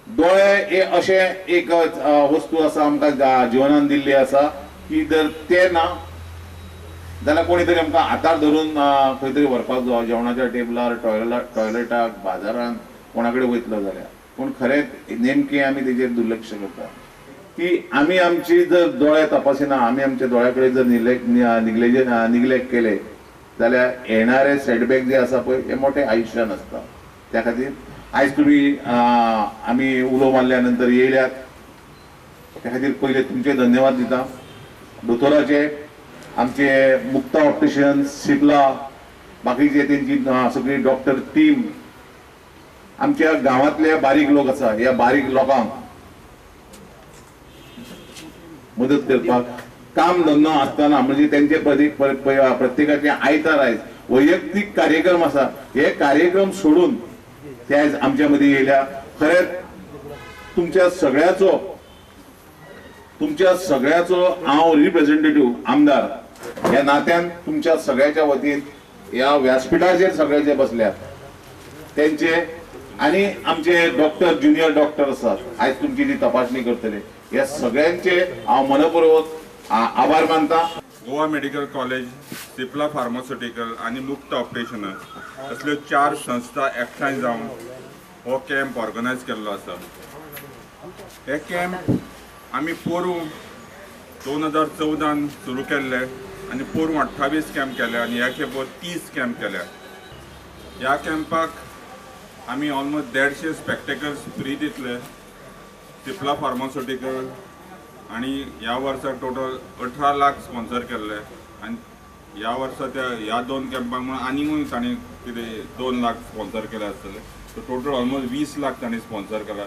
दोळे हे अशें एक वस्तू आसा, आमकां जिवनान दिल्ली आसा की जर ते ना जाल्यार कोणी तरी आमकां हातार धरून खंय तरी व्हरपाक जावो, जेवणाच्या टेबलार, टॉयलेटाक, बाजारान कोणा कडेन वयतलो जाल्यार. पूण खरेंच नेमकें आमी तेजेर दुर्लक्ष करता की आमी आमची जर दोळे तपासिना, आमी आमच्या दोळ्या कडेन जर निग्लेक्ट केले जाल्यार येणारे सेटबॅक जे आसा पळय हे मोठे आयुश्यान आसता. त्या खातीर आयज तुमी आमी उलो मारल्या नंतर येयल्यात, त्या खातीर पयले तुमचे धन्यवाद दिता. दोतोराचे, आमचे मुक्ता ऑप्टिशियन, सिप्ला, बाकीचे तेंची सगळी डॉक्टर टीम, आमच्या गांवांतले बारीक लोक आसा, ह्या बारीक लोकांक मदत करपाक काम धंदो आसतना म्हणजे तेंचे प्रत्येकाचे आयतार आयज वैयक्तीक कार्यक्रम आसा, हे कार्यक्रम सोडून ते आयज आमच्या मदीं येयल्या. खरेंच तुमच्या सगळ्याचो हांव रिप्रेझेंटेटिव्ह आमदार ह्या नात्यान तुमच्या सगळ्याच्या वतीन ह्या व्यासपिठाचेर सगळे जे बसल्यात तेंचे आनी आमचे डॉक्टर, ज्युनियर डॉक्टर आसात आयज तुमची जी तपासणी करतले, ह्या सगळ्यांचे हांव मनपूर्वक आभार मानता. Goa medical college, Cipla pharmaceutical आनी मुक्त ऑप्टिशन असल्यो 4 संस्था एकठांय जावन हो कॅम्प ऑर्गनायज केल्लो आसा. हे कॅम्प आमी पोरूं 2014 सुरू केल्ले आनी पोरूं 28 कॅम्प केले आनी ह्या खेपो 30 कॅम्प केल्या. ह्या कॅम्पाक आमी ऑलमोस्ट 150 स्पेक्टेकल्स फ्री दितले सिप्ला फार्मास्युटिकल आनी ह्या वर्सा टोटल 18 लाख स्पॉन्सर केल्ले आनी ह्या वर्सा त्या ह्या 2 कॅम्पाक म्हणून आनीकूय तांणी कितें 2 लाख स्पॉन्सर केले आसतले. सो टोटल ऑलमोस्ट 20 लाख तांणी स्पॉन्सर केला.